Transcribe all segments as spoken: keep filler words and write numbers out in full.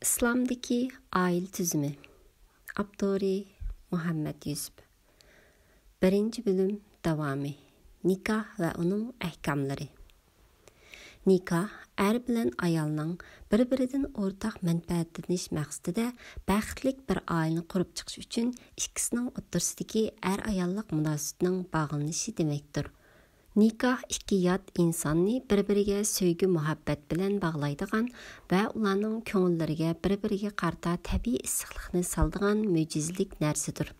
ئىسلامدىكى ئائىلە تۈزۈمى. ئاپتورى: مۇھەممەد يۈسۈپ. بىرىنچى بۆلۈم داۋامى. نىكاھ ۋە ئۇنىڭ ئەھكاملىرى. نىكاھ ئەر بىلەن ئايالنىڭ بىر-بىرىدىن ئورتاق مەنپەئەتلىنىش مەقسىتىدە بەختلىك بىر ئائىلىنى قۇرۇپ چىقىش ئۈچۈن ئىككىسىنىڭ ئوتتۇرىسىدىكى ئەر-ئاياللىق مۇناسىۋىتىنىڭ باغلىنىشى دېمەكتۇر. نىكاھ ئىككى يات ئىنساننى بىر-بىرىگە سۆيگۈ-مۇھەببەت بىلەن باغلايدىغان ۋە ئۇلارنىڭ كۆڭۈللىرىگە بىر-بىرىگە قارىتا تەبىئىي ئىسسىقلىقنى سالىدىغان مۆجىزىلىك نەرسىدۇر.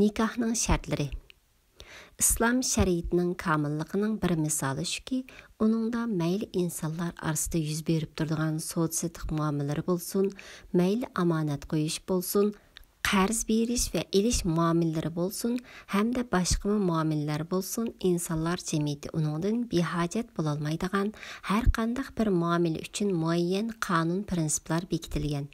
نىكاھنىڭ شەرتلىرى. ئىسلام شەرىئىتىنىڭ كامىللىقىنىڭ بىر مىسالى شۇكى، ئۇنىڭدا مەيلى ئىنسانلار ئارىسىدا يۈز بېرىپ تۇرىدىغان سودا-سېتىق مۇئامىلىلىرى بولسۇن، مەيلى ئامانەت قويۇش بولسۇن، قەرز بېرىش ۋە ئېلىش مۇئامىلىلىرى بولسۇن ھەمدە باشقىمۇ مۇئامىلىلەر بولسۇن، ئىنسانلار جەمئىيىتى ئۇنىڭدىن بىھاجەت بولالمايدىغان ھەرقانداق بىر مۇئامىلە ئۈچۈن مۇئەييەن قانۇن پىرىنسىپلار بېكىتىلگەن.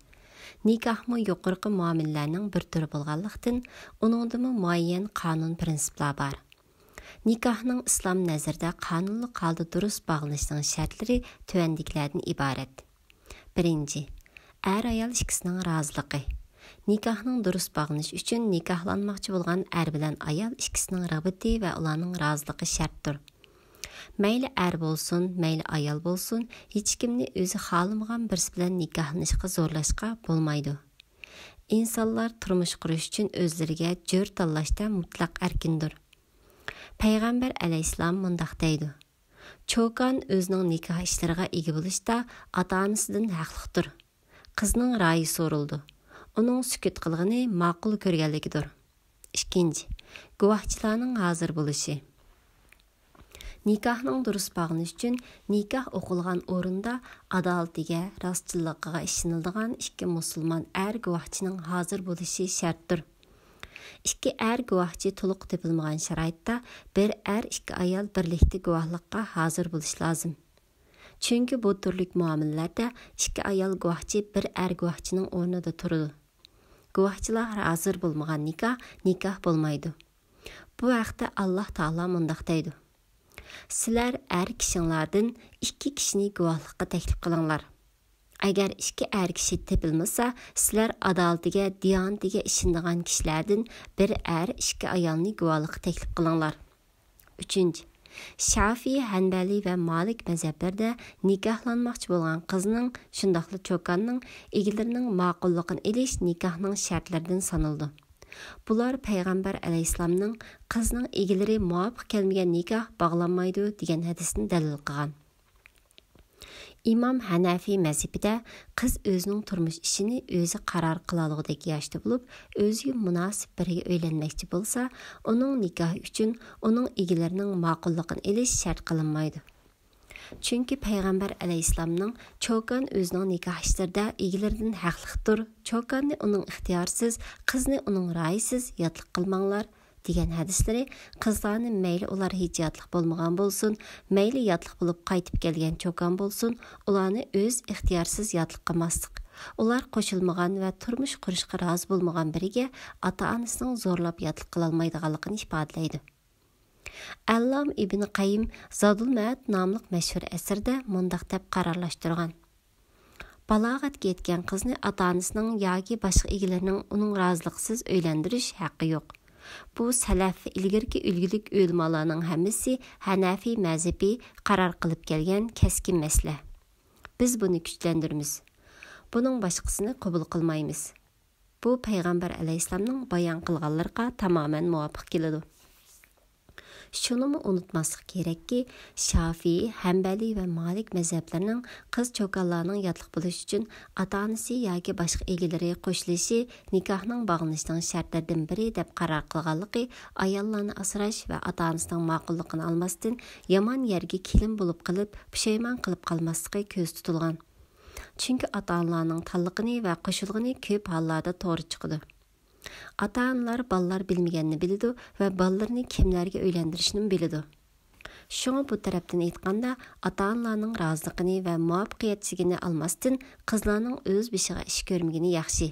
نىكاھمۇ يۇقىرىقى مۇئامىلىلەرنىڭ بىر تۈرى بولغانلىقتىن، ئۇنىڭدىمۇ مۇئەييەن قانۇن پىرىنسىپلار بار. نىكاھنىڭ ئىسلام نەزىرىدە قانۇنلۇق ھالدا دۇرۇس باغلىنىشنىڭ شەرتلىرى تۆۋەندىكىلەردىن ئىبارەت. بىرىنچى، ئەر-ئايال ئىككىسىنىڭ رازىلىقى. نىكاھنىڭ دۇرۇس باغلىنىشى ئۈچۈن نىكاھلانماقچى بولغان ئەر بىلەن ئايال ئىككىسىنىڭ رىغبىتى ۋە ئۇلارنىڭ رازىلىقى شەرتتۇر. مەيلى ئەر بولسۇن، مەيلى ئايال بولسۇن، ھېچكىمنى ئۆزى خالىمىغان بىرسى بىلەن نىكاھلىنىشقا زورلاشقا بولمايدۇ. ئىنسانلار تۇرمۇش قۇرۇش ئۈچۈن ئۆزلىرىگە جۆر تاللاشتا مۇتلەق ئەركىندۇر. پەيغەمبەر ئەلەيھىسسالام مۇنداق دەيدۇ: «چوكان ئۆزىنىڭ نىكاھ ئىشلىرىغا ئىگە بولۇشتا ئاتا-ئانىسىدىن ھەقلىقتۇر. قىزنىڭ رايى سورىلىدۇ. ئۇنىڭ سۈكۈت قىلغىنى ماقۇل كۆرگەنلىكىدۇر.» ئىككىنچى، گۇۋاھچىلارنىڭ ھازىر بولۇشى. نىكاھنىڭ دۇرۇس باغلىنىشى ئۈچۈن نىكاھ ئوقۇلغان ئورۇندا ئادالىتىگە، راستچىللىقىغا ئىشىنىلىدىغان ئىككى مۇسۇلمان ئەر گۇۋاھچىنىڭ ھازىر بولۇشى شەرتتۇر. ئىككى ئەر گۇۋاھچى تولۇق تېپىلمىغان شارائىتتا، بىر ئەر، ئىككى ئايال بىرلىكتە گۇۋاھلىققا ھازىر بولۇشى لازىم. چۈنكى بۇ تۈرلۈك مۇئامىلىلەردە ئىككى ئايال گۇۋاھچى بىر ئەر گۇۋاھچىنىڭ ئورنىدا تۇرىدۇ. گۇۋاھچىلار ھازىر بولمىغان نىكاھ، نىكاھ بولمايدۇ. بۇ ھەقتە ئاللاھ تائالا مۇنداق دەيدۇ: «سىلەر ئەر كىشىڭلاردىن ئىككى كىشىنى گۇۋاھلىققا تەكلىپ قىلىڭلار. ئەگەر ئىككى ئەر كىشى تېپىلمىسا، سىلەر ئادالىتىگە، دىيانىتىگە ئىشىنىدىغان كىشىلەردىن بىر ئەر، ئىككى ئايالنى گۇۋاھلىققا تەكلىپ قىلىڭلار.» ئۈچىنچى، شافىئى، ھەنبەلى ۋە مالىك مەزھەپلىرىدە نىكاھلانماقچى بولغان قىزنىڭ، شۇنداقلا چوكاننىڭ ئىگىلىرىنىڭ ماقۇللۇقىنى ئېلىش نىكاھنىڭ شەرتلىرىدىن سانىلىدۇ. بۇلار پەيغەمبەر ئەلەيھىسسالامنىڭ «قىزنىڭ ئىگىلىرى مۇۋاپىق كەلمىگەن نىكاھ باغلانمايدۇ» دېگەن ھەدىسىنى دەلىل قىلغان. ئىمام ھەنەفى مەزھىپىدە قىز ئۆزىنىڭ تۇرمۇش ئىشىنى ئۆزى قارار قىلالىغۇدەك ياشتا بولۇپ، ئۆزىگە مۇناسىپ بىرىگە ئۆيلەنمەكچى بولسا، ئۇنىڭ نىكاھى ئۈچۈن ئۇنىڭ ئىگىلىرىنىڭ ماقۇللۇقىنى ئېلىش شەرت قىلىنمايدۇ. چۈنكى پەيغەمبەر ئەلەيھىسسالامنىڭ «چوكان ئۆزىنىڭ نىكاھ ئىشلىرىدا ئىگىلىرىدىن ھەقلىقتۇر، چوكاننى ئۇنىڭ ئىختىيارىسىز، قىزنى ئۇنىڭ رايىسىز ياتلىق قىلماڭلار» دېگەن ھەدىسلىرى قىزلارنى مەيلى ئۇلار ھېچ ياتلىق بولمىغان بولسۇن، مەيلى ياتلىق بولۇپ قايتىپ كەلگەن چوكان بولسۇن، ئۇلارنى ئۆز ئىختىيارسىز ياتلىق قىلماسلىق، ئۇلار قوشۇلمىغان ۋە تۇرمۇش قۇرۇشقا رازى بولمىغان بىرىگە ئاتا-ئانىسىنىڭ زورلاپ ياتلىق قىلالمايدىغانلىقىنى ئىپادىلەيدۇ. ئەللامە ئىبنى قەييىم زادۇل مەئاد ناملىق مەشھۇر ئەسىرىدە مۇنداق دەپ قارارلاشتۇرغان: بالاغەتكە يەتكەن قىزنى ئاتا-ئانىسىنىڭ ياكى باشقا ئىگىلىرىنىڭ ئۇنىڭ رازىلىقىسىز ئۆيلەندۈرۈش ھەققى يوق. بۇ سەلەف، ئىلگىرىكى ئۈلگىلىك ئۆلىمالارنىڭ ھەممىسى ھەنەفىي مەزھىپى قارار قىلىپ كەلگەن كەسكىن مەسىلە. بىز بۇنى كۈچلەندۈرىمىز. بۇنىڭ باشقىسىنى قوبۇل قىلمايمىز. بۇ پەيغەمبەر ئەلەيھىسسالامنىڭ بايان قىلغانلىرىغا تامامەن مۇۋاپىق كېلىدۇ. شۇنىمۇ ئۇنتۇماسلىق كېرەككى، شافىئىي، ھەنبەلىي ۋە مالىك مەزھەپلىرىنىڭ قىز چوكانلارنىڭ ياتلىق بولۇشى ئۈچۈن ئاتا-ئانىسى ياكى باشقا ئىگىلىرى قوشۇلۇشى نىكاھنىڭ باغلىنىشىنىڭ شەرتلىرىدىن بىرى دەپ قارار قىلغانلىقى، ئاياللارنى ئاسراش ۋە ئاتا-ئانىسىنىڭ ماقۇللۇقىنى ئالماستىن، يامان يەرگە كېلىن بولۇپ قېلىپ، پۇشايمان قىلىپ قالماسلىقى كۆزدە تۇتۇلغان. چۈنكى ئاتا-ئانىلارنىڭ تاللىقىنى ۋە قوشۇلغىنى كۆپ ھاللاردا توغرا چىقىدۇ. ئاتا-ئانىلار بالىلار بىلمىگەننى بىلىدۇ ۋە بالىلىرىنى كىملەرگە ئۆيلەندۈرۈشنىمۇ بىلىدۇ. شۇڭا بۇ تەرەپتىن ئېيتقاندا، ئاتا-ئانىلارنىڭ رازىلىقىنى ۋە مۇۋەپپەقىيەتچىلىكىنى ئالماستىن، قىزلارنىڭ ئۆز بېشىغا ئىش كۆرمىگىنى ياخشى.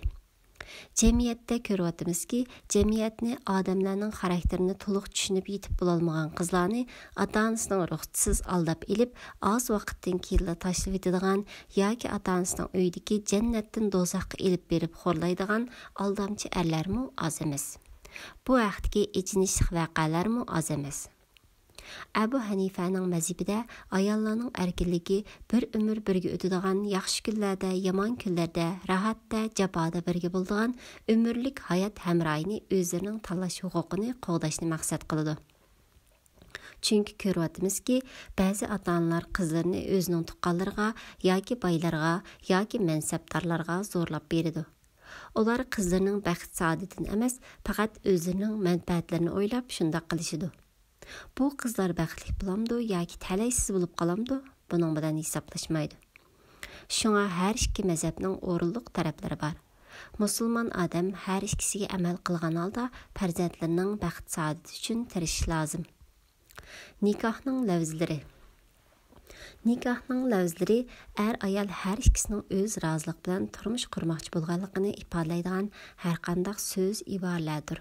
جەمئىيەتتە كۆرۈۋاتىمىزكى، جەمئىيەتنى ئادەملەرنىڭ خاراكتېرىنى تولۇق چۈشىنىپ يېتىپ بولالمىغان قىزلارنى ئاتا-ئانىسىنىڭ رۇخسىتىسىز ئالداپ ئېلىپ، ئاز ۋاقىتتىن كېيىنلا تاشلىۋېتىدىغان ياكى ئاتا-ئانىسىنىڭ ئۆيىدىكى جەننەتتىن دوزاخقا ئېلىپ بېرىپ خورلايدىغان ئالدامچى ئەرلەرمۇ ئاز ئەمەس. بۇ ھەقتىكى ئېچىنىشلىق ۋەقەلەرمۇ ئاز ئەمەس. ئەبۇ ھەنىفەنىڭ مەزھىپىدە ئاياللارنىڭ ئەركىنلىكى بىر ئۆمۈر بىرگە ئۆتىدىغان، ياخشى كۈنلەردە، يامان كۈنلەردە، راھەتتە، جاپادا بىرگە بولىدىغان ئۆمۈرلۈك ھايات ھەمراھىنى ئۆزلىرىنىڭ تاللاش ھوقۇقىنى قوغداشنى مەقسەت قىلىدۇ. چۈنكى كۆرۈۋاتىمىزكى، بەزى ئاتا-ئانىلار قىزلىرىنى ئۆزىنىڭ تۇغقانلىرىغا ياكى بايلارغا ياكى مەنسەپدارلارغا زورلاپ بېرىدۇ. ئۇلار قىزلىرىنىڭ بەخت-سائادىتىنى ئەمەس، پەقەت ئۆزلىرىنىڭ مەنپەئەتلىرىنى ئويلاپ شۇنداق قىلىشىدۇ. بۇ قىزلار بەختلىك بولامدۇ ياكى تەلەيسىز بولۇپ قالامدۇ، بۇنىڭ بىلەن ھېسابلاشمايدۇ. شۇڭا ھەر ئىككى مەزھەپنىڭ ئورۇنلۇق تەرەپلىرى بار. مۇسۇلمان ئادەم ھەر ئىككىسىگە ئەمەل قىلغان ھالدا پەرزەنتلىرىنىڭ بەخت-سائادىتى ئۈچۈن تىرىشىشى لازىم. نىكاھنىڭ لەۋزلىرى. نىكاھنىڭ لەۋزلىرى ئەر-ئايال ھەر ئىككىسىنىڭ ئۆز رازىلىقى بىلەن تۇرمۇش قۇرماقچى بولغانلىقىنى ئىپادىلەيدىغان ھەرقانداق سۆز، ئىبارىلەردۇر.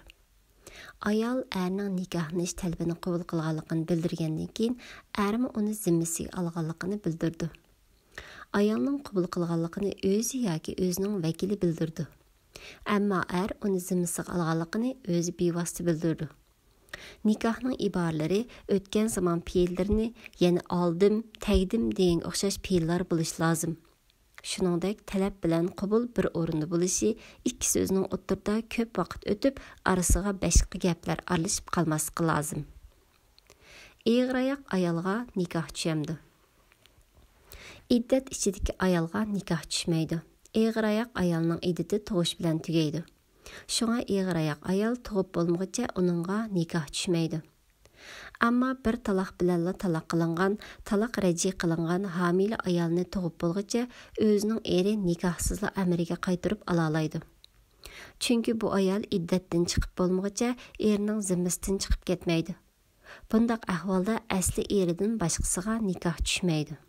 ئايال ئەرنىڭ نىكاھلىنىش تەلىپىنى قوبۇل قىلغانلىقىنى بىلدۈرگەندىن كېيىن، ئەرمۇ ئۇنى زىممىسىگە ئالغانلىقىنى بىلدۈرىدۇ. ئايالنىڭ قوبۇل قىلغانلىقىنى ئۆزى ياكى ئۆزىنىڭ ۋەكىلى بىلدۈرىدۇ. ئەمما ئەر ئۇنى زىممىسىغا ئالغانلىقىنى ئۆزى بىۋاسىتە بىلدۈرىدۇ. نىكاھنىڭ ئىبارىلىرى ئۆتكەن زامان پېئىللىرىنى، يەنى ئالدىم، تەگدىم دېگەنگە ئوخشاش پېئىللار بولۇشى لازىم. شۇنىڭدەك تەلەپ بىلەن قوبۇل بىر ئورۇندا بولۇشى، ئىككى سۆزنىڭ ئوتتۇرىدا كۆپ ۋاقىت ئۆتۈپ، ئارىسىغا باشقا گەپلەر ئارىلىشىپ قالماسلىقى لازىم. ئېغىر ئاياق ئايالغا نىكاھ چۈشەمدۇ؟ ئىددەت ئىچىدىكى ئايالغا نىكاھ چۈشمەيدۇ. ئېغىر ئاياق ئايالنىڭ ئىددىتى تۇغۇش بىلەن تۈگەيدۇ. شۇڭا ئېغىر ئاياق ئايال تۇغۇپ بولمىغۇچە ئۇنىڭغا نىكاھ چۈشمەيدۇ. ئەمما بىر تالاق بىلەنلا تالاق قىلىنغان، تالاق رەجئىي قىلىنغان ھامىلە ئايالنى تۇغۇپ بولغۇچە ئۆزىنىڭ ئېرى نىكاھسىزلا ئەمرىگە قايتۇرۇپ ئالالايدۇ. چۈنكى بۇ ئايال ئىددەتتىن چىقىپ بولمىغۇچە ئېرىنىڭ زىممىسىدىن چىقىپ كەتمەيدۇ. بۇنداق ئەھۋالدا ئەسلى ئېرىدىن باشقىسىغا نىكاھ چۈشمەيدۇ.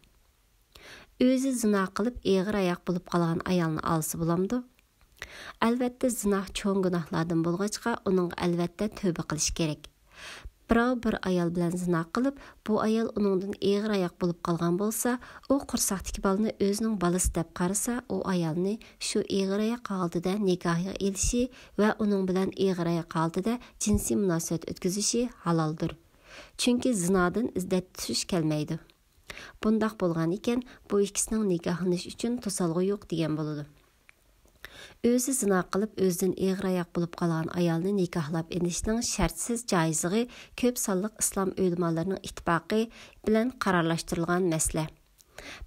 ئۆزى زىنا قىلىپ ئېغىر ئاياق بولۇپ قالغان ئايالنى ئالسا بولامدۇ؟ ئەلۋەتتە، زىنا چوڭ گۇناھلاردىن بولغاچقا، ئۇنىڭغا ئەلۋەتتە تۆبە قىلىش كېرەك. بىراۋ بىر ئايال بىلەن زىنا قىلىپ، بۇ ئايال ئۇنىڭدىن ئېغىر ئاياق بولۇپ قالغان بولسا، ئۇ قورساقتىكى بالىنى ئۆزىنىڭ بالىسى دەپ قارىسا، ئۇ ئايالنى شۇ ئېغىر ئاياق ھالىتىدە نىكاھىغا ئېلىشى ۋە ئۇنىڭ بىلەن ئېغىر ئاياق ھالىتىدە جىنسىي مۇناسىۋەت ئۆتكۈزۈشى ھالالدۇر. چۈنكى زىنادىن ئىددەت تۈتۈش كەلمەيدۇ. بۇنداق بولغان ئىكەن، بۇ ئىككىسىنىڭ نىكاھلىنىش ئۈچۈن توسالغۇ يوق دېگەن بولىدۇ. ئۆزى زىنا قىلىپ، ئۆزىدىن ئېغىر ئاياق بولۇپ قالغان ئايالنى نىكاھلاپ ئېلىشنىڭ شەرتسىز جايىزلىقى كۆپ سانلىق ئىسلام ئۆلىمالىرىنىڭ ئىتتىپاقى بىلەن قارارلاشتۇرۇلغان مەسىلە.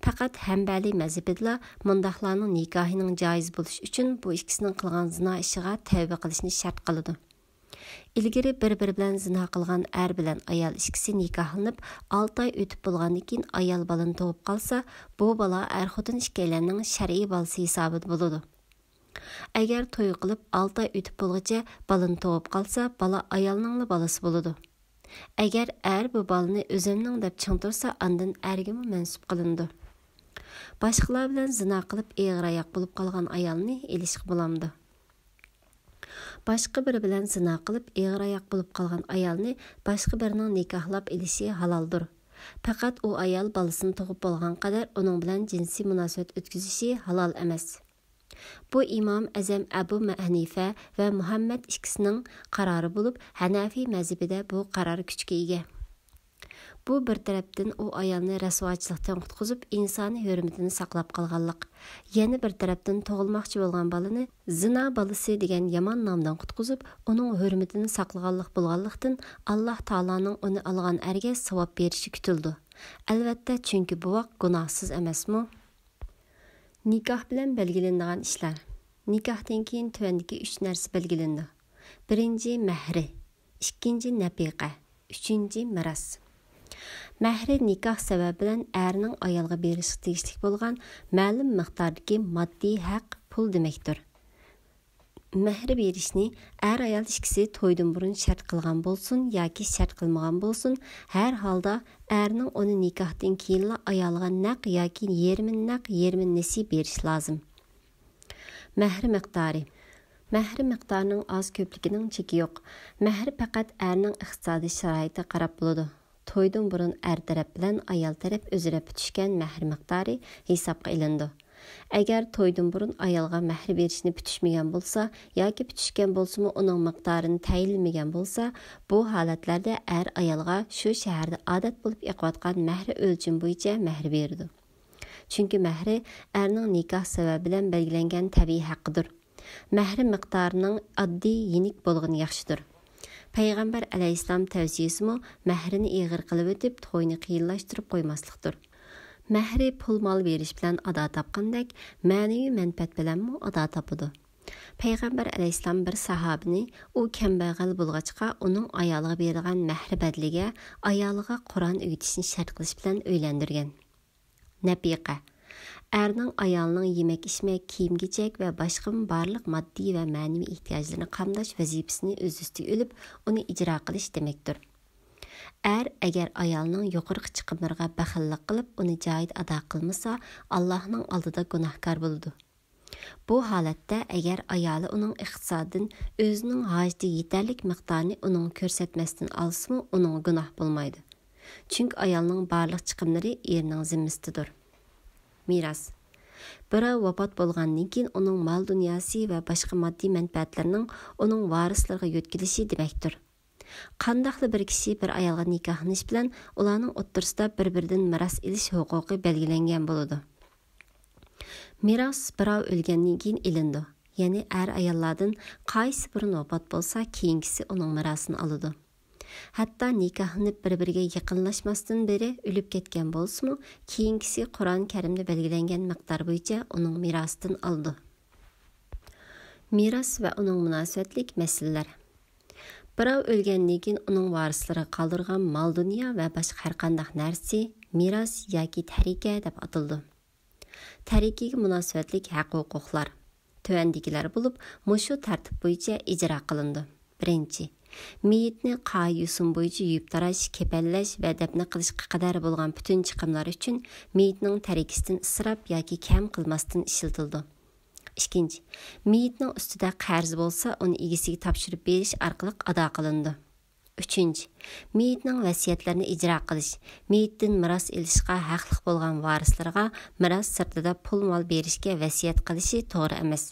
پەقەت ھەنبەلىي مەزھىپىدىلا مۇنداقلارنىڭ نىكاھىنىڭ جايىز بولۇشى ئۈچۈن بۇ ئىككىسىنىڭ قىلغان زىنا ئىشىغا تەۋبە قىلىشنى شەرت قىلىدۇ. ئىلگىرى بىر-بىرى بىلەن زىنا قىلغان ئەر بىلەن ئايال ئىككىسى نىكاھلىنىپ، ئالتە ئاي ئۆتۈپ بولغاندىن كېيىن ئايال بالىنى تۇغۇپ قالسا، بۇ بالا ئەر-خوتۇن ئىككىيلەننىڭ شەرئىي بالىسى ھېسابىدا بولىدۇ. ئەگەر توي قىلىپ ئالتە ئاي ئۆتۈپ بولغۇچە بالىنى تۇغۇپ قالسا، بالا ئايالنىڭلا بالىسى بولىدۇ. ئەگەر ئەر بۇ بالىنى ئۆزۈمنىڭ دەپ چىڭ تۇرسا، ئاندىن ئەرگىمۇ مەنسۇپ قىلىنىدۇ. باشقىلار بىلەن زىنا قىلىپ ئېغىر ئاياق بولۇپ قالغان ئايالنى ئېلىشقا بولامدۇ؟ باشقا بىرى بىلەن زىنا قىلىپ ئېغىر ئاياق بولۇپ قالغان ئايالنى باشقا بىرىنىڭ نىكاھلاپ ئېلىشى ھالالدۇر. پەقەت ئۇ ئايال بالىسىنى تۇغۇپ بولغان قەدەر ئۇنىڭ بىلەن جىنسىي مۇناسىۋەت ئۆتكۈزۈشى ھالال ئەمەس. بۇ ئىمام ئەزەم ئەبۇ ھەنىفە ۋە مۇھەممەد ئىككىسىنىڭ قارارى بولۇپ، ھەنەفىي مەزھىپىدە بۇ قارار كۈچكە ئىگە. بۇ بىر تەرەپتىن ئۇ ئايالنى رەسۋاچىلىقتىن قۇتقۇزۇپ، ئىنسانىي ھۆرمىتىنى ساقلاپ قالغانلىق، يەنە بىر تەرەپتىن تۇغۇلماقچى بولغان بالىنى زىنا بالىسى دېگەن يامان نامدىن قۇتقۇزۇپ، ئۇنىڭ ھۆرمىتىنى ساقلىغانلىق بولغانلىقتىن، ئاللاھ تائالانىڭ ئۇنى ئالغان ئەرگە ساۋاب بېرىشى كۈتۈلىدۇ. ئەلۋەتتە، چۈنكى بوۋاق گۇناھسىز ئەمەسمۇ؟ نىكاھ بىلەن بەلگىلىنىدىغان ئىشلار. نىكاھتىن كېيىن تۆۋەندىكى ئۈچ نەرسە بەلگىلىنىدۇ. بىرىنچى، مەھرى. ئىككىنچى، نەپىقە. ئۈچىنچى، مىراس. مەھرى نىكاھ سەۋەبى بىلەن ئەرنىڭ ئايالغا بېرىشقا تېگىشلىك بولغان مەلۇم مىقداردىكى ماددىي ھەق، پۇل دېمەكتۇر. مەھرى بېرىشنى ئەر-ئايال ئىككىسى تويدىن بۇرۇن شەرت قىلغان بولسۇن ياكى شەرت قىلمىغان بولسۇن، ھەر ھالدا ئەرنىڭ ئۇنى نىكاھتىن كېيىنلا ئايالىغا نەق ياكى يېرىمىنى نەق، يېرىمىنى نېسى بېرىشى لازىم. مەھرى مىقدارى. مەھرى مىقدارىنىڭ ئاز-كۆپلۈكىنىڭ چېكى يوق. مەھرى پەقەت ئەرنىڭ ئىقتىسادىي شارائىتىغا قاراپ بولىدۇ. تويدىن بۇرۇن ئەر تەرەپ بىلەن ئايال تەرەپ ئۆزئارا پۈتۈشكەن مەھرى مىقدارى ھېسابقا ئېلىنىدۇ. ئەگەر تويدىن بۇرۇن ئايالغا مەھرى بېرىشنى پۈتۈشمىگەن بولسا ياكى پۈتۈشكەن بولسىمۇ ئۇنىڭ مىقدارىنى تەيىنلىمىگەن بولسا، بۇ ھالەتلەردە ئەر ئايالغا شۇ شەھەردە ئادەت بولۇپ ئېقىۋاتقان مەھرى ئۆلچىمى بويىچە مەھرى بېرىدۇ. چۈنكى مەھرى ئەرنىڭ نىكاھ سەۋەبى بىلەن بەلگىلەنگەن تەبىئىي ھەققىدۇر. مەھرى مىقدارىنىڭ ئاددىي، يېنىك بولغىنى ياخشىدۇر. پەيغەمبەر ئەلەيھىسسالام تەۋسىيىسىمۇ مەھرىنى ئېغىر قىلىۋېتىپ، توينى قىيىنلاشتۇرۇپ قويماسلىقتۇر. مەھرى پۇل مال بېرىش بىلەن ئادا تاپقاندەك، مەنىۋى مەنپەئەت بىلەنمۇ ئادا تاپىدۇ. پەيغەمبەر ئەلەيھىسسالام بىر ساھابىنى، ئۇ كەمبەغەل بولغاچقا، ئۇنىڭ ئايالىغا بېرىدىغان مەھرى بەدىلىگە ئايالىغا قۇرئان ئۆگىتىشنى شەرت قىلىش بىلەن ئۆيلەندۈرگەن. نەپىقە. ئەرنىڭ ئايالىنىڭ يېمەك-ئىچمەك، كىيىم-كېچەك ۋە باشقىمۇ بارلىق ماددىي ۋە مەنىۋى ئېھتىياجلىرىنى قامداش ۋەزىپىسىنى ئۆز ئۈستىگە ئېلىپ، ئۇنى ئىجرا قىلىش دېمەكتۇر. ئەر ئەگەر ئايالىنىڭ يۇقىرىقى چىقىملىرىغا بەخىللىك قىلىپ، ئۇنى جايىدا ئادا قىلمىسا، ئاللاھنىڭ ئالدىدا گۇناھكار بولىدۇ. بۇ ھالەتتە ئەگەر ئايالى ئۇنىڭ ئىقتىسادىدىن ئۆزىنىڭ ھاجىتىگە يېتەرلىك مىقدارنى ئۇنىڭغا كۆرسەتمەستىن ئالسىمۇ، ئۇنىڭغا گۇناھ بولمايدۇ. چۈنكى ئايالنىڭ بارلىق چىقىملىرى ئېرىنىڭ زىممىسىدىدۇر. مىراس. بىراۋ ۋاپات بولغاندىن كېيىن ئۇنىڭ مال-دۇنياسى ۋە باشقا ماددىي مەنپەئەتلىرىنىڭ ئۇنىڭ ۋارىسلىرىغا يۆتكىلىشى دېمەكتۇر. قانداقلا بىر كىشى بىر ئايالغا نىكاھلىنىش بىلەن ئۇلارنىڭ ئوتتۇرىسىدا بىر-بىرىدىن مىراس ئېلىش ھوقۇقى بەلگىلەنگەن بولىدۇ. مىراس بىراۋ ئۆلگەندىن كېيىن ئېلىنىدۇ. يەنى ئەر-ئاياللاردىن قايسى بىرى ۋاپات بولسا، كېيىنكىسى ئۇنىڭ مىراسىنى ئالىدۇ. ھەتتا نىكاھلىنىپ بىر-بىرىگە يېقىنلاشماستىن بېرى ئۆلۈپ كەتكەن بولسىمۇ، كېيىنكىسى قۇرئان كەرىمدە بەلگىلەنگەن مىقدار بويىچە ئۇنىڭ مىراسىدىن ئالىدۇ. مىراس ۋە ئۇنىڭ مۇناسىۋەتلىك مەسىلىلەر. بىراۋ ئۆلگەندىن كېيىن ئۇنىڭ ۋارىسلىرىغا قالدۇرغان مال-دۇنيا ۋە باشقا ھەرقانداق نەرسە مىراس ياكى تەرىكە دەپ ئاتىلىدۇ. تەرىكىگە مۇناسىۋەتلىك ھەق-ھوقۇقلار تۆۋەندىكىلەر بولۇپ، مۇشۇ تەرتىپ بويىچە ئىجرا قىلىنىدۇ. بىرىنچى، مېيىتنى قائىدە-يوسۇن بويىچە يۇيۇپ-تاراش، كېپەنلەش ۋە دەپنە قىلىشقا قەدەر بولغان پۈتۈن چىقىملار ئۈچۈن مېيىتنىڭ تەرىكىسىدىن ئىسراپ ياكى كەم قىلماستىن ئىشلىتىلىدۇ. ئىككىنچى، مېيىتنىڭ ئۈستىدە قەرز بولسا، ئۇنى ئىگىسىگە تاپشۇرۇپ بېرىش ئارقىلىق ئادا قىلىنىدۇ. ئۈچىنچى، مېيىتنىڭ ۋەسىيەتلىرىنى ئىجرا قىلىش. مېيىتتىن مىراس ئېلىشقا ھەقلىق بولغان ۋارىسلىرىغا مىراس سىرتىدا پۇل-مال بېرىشكە ۋەسىيەت قىلىشى توغرا ئەمەس.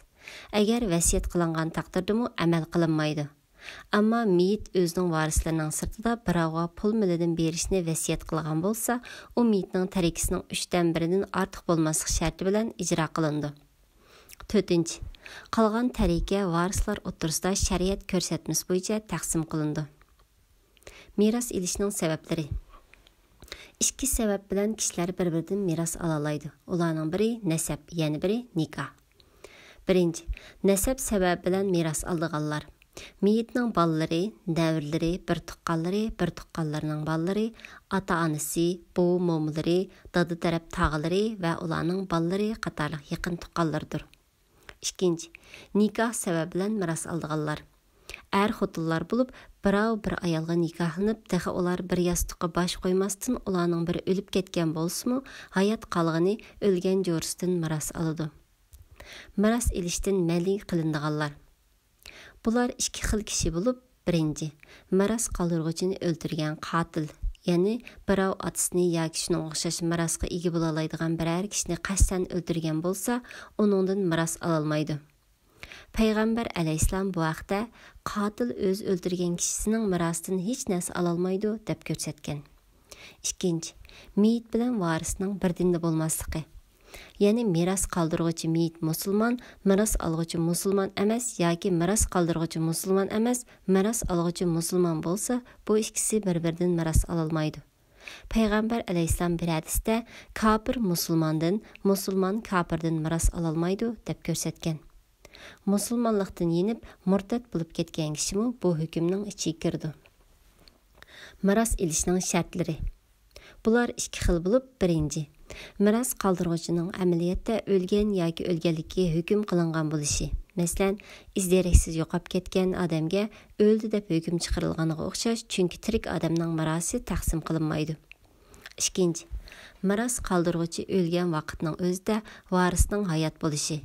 ئەگەر ۋەسىيەت قىلىنغان تەقدىردىمۇ ئەمەل قىلىنمايدۇ. ئەمما مېيىت ئۆزىنىڭ ۋارىسلىرىنىڭ سىرتىدا بىراۋغا پۇل مېلىدىن بېرىشنى ۋەسىيەت قىلغان بولسا، ئۇ مېيىتنىڭ تەرىكىسىنىڭ ئۈچتىن بىرىدىن ئارتۇق بولماسلىق شەرتى بىلەن ئىجرا قىلىنىدۇ. تۆتىنچى، قالغان تەرىكە ۋارىسلار ئوتتۇرىسىدا شەرىئەت كۆرسەتمىسى بويىچە تەقسىم قىلىنىدۇ. مىراس ئېلىشنىڭ سەۋەبلىرى. ئىككى سەۋەب بىلەن كىشىلەر بىر-بىرىدىن مىراس ئالالايدۇ. ئۇلارنىڭ بىرى نەسەب، يەنە بىرى نىكاھ. بىرىنچى، نەسەب سەۋەبى بىلەن مىراس ئالىدىغانلار. مېيىتنىڭ بالىلىرى، نەۋرىلىرى، بىر تۇغقانلىرى، بىر تۇغقانلىرىنىڭ بالىلىرى، ئاتا-ئانىسى، بوۋا-مومىلىرى، دادا تەرەپ تاغىلىرى ۋە ئۇلارنىڭ بالىلىرى قاتارلىق يېقىن تۇغقانلىرىدۇر. ئىككىنچى، نىكاھ سەۋەبى بىلەن مىراس ئالىدىغانلار. ئەر-خوتۇنلار بولۇپ، بىراۋ بىر ئايالغا نىكاھلىنىپ، تېخى ئۇلار بىر ياستۇققا باش قويماستىن، ئۇلارنىڭ بىرى ئۆلۈپ كەتكەن بولسىمۇ، ھايات قالغىنى ئۆلگەن جورىسىدىن مىراس ئالىدۇ. مىراس ئېلىشتىن مەنئى قىلىنىدىغانلار. بۇلار ئىككى خىل كىشى بولۇپ، بىرىنچى، مىراس قالدۇرغۇچىنى ئۆلتۈرگەن قاتىل، يەنى بىراۋ ئاتىسىنى ياكى شۇنىڭغا ئوخشاش مىراسقا ئىگە بولالايدىغان بىرەر كىشىنى قەستەن ئۆلتۈرگەن بولسا، ئۇنىڭدىن مىراس ئالالمايدۇ. پەيغەمبەر ئەلەيھىسسالام بۇ ھەقتە، قاتىل ئۆزى ئۆلتۈرگەن كىشىسىنىڭ مىراسىدىن ھېچ نەرسە ئالالمايدۇ، دەپ كۆرسەتكەن. ئىككىنچى، مېيىت بىلەن ۋارىسنىڭ بىر دىندا بولماسلىقى. يەنى مىراس قالدۇرغۇچى مېيىت مۇسۇلمان، مىراس ئالغۇچى مۇسۇلمان ئەمەس ياكى مىراس قالدۇرغۇچى مۇسۇلمان ئەمەس، مىراس ئالغۇچى مۇسۇلمان بولسا، بۇ ئىككىسى بىر-بىرىدىن مىراس ئالالمايدۇ. پەيغەمبەر ئەلەيھىسسالام بىر ھەدىستە، كاپىر مۇسۇلماندىن، مۇسۇلمان كاپىردىن مىراس ئالالمايدۇ، دەپ كۆرسەتكەن. مۇسۇلمانلىقتىن يېنىپ، مۇرتەت بولۇپ كەتكەن كىشىمۇ بۇ ھۆكۈمنىڭ ئىچىگە كىرىدۇ. مىراس ئېلىشنىڭ شەرتلىرى. بۇلار ئىككى خىل بولۇپ، بىرىنچى، مىراس قالدۇرغۇچىنىڭ ئەمەلىيەتتە ئۆلگەن ياكى ئۆلگەنلىكى ھۆكۈم قىلىنغان بولۇشى. مەسىلەن، ئىز-دېرەكسىز يوقاپ كەتكەن ئادەمگە ئۆلدى دەپ ھۆكۈم چىقىرىلغانغا ئوخشاش، چۈنكى تىرىك ئادەمنىڭ مىراسى تەقسىم قىلىنمايدۇ. ئىككىنچى، مىراس قالدۇرغۇچى ئۆلگەن ۋاقىتنىڭ ئۆزىدە ۋارىسنىڭ ھايات بولۇشى.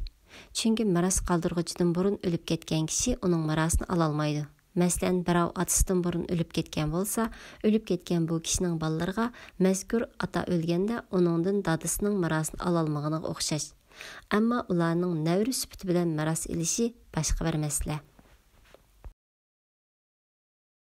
چۈنكى مىراس قالدۇرغۇچىدىن بۇرۇن ئۆلۈپ كەتكەن كىشى ئۇنىڭ مىراسىنى ئالالمايدۇ. مەسىلەن، بىراۋ ئاتىسىدىن بۇرۇن ئۆلۈپ كەتكەن بولسا، ئۆلۈپ كەتكەن بۇ كىشىنىڭ بالىلىرىغا مەزكۇر ئاتا ئۆلگەندە ئۇنىڭدىن دادىسىنىڭ مىراسىنى ئالالمىغىنىغا ئوخشاش. ئەمما ئۇلارنىڭ نەۋرە سۈپىتى بىلەن مىراس ئېلىشى باشقا بىر مەسىلە.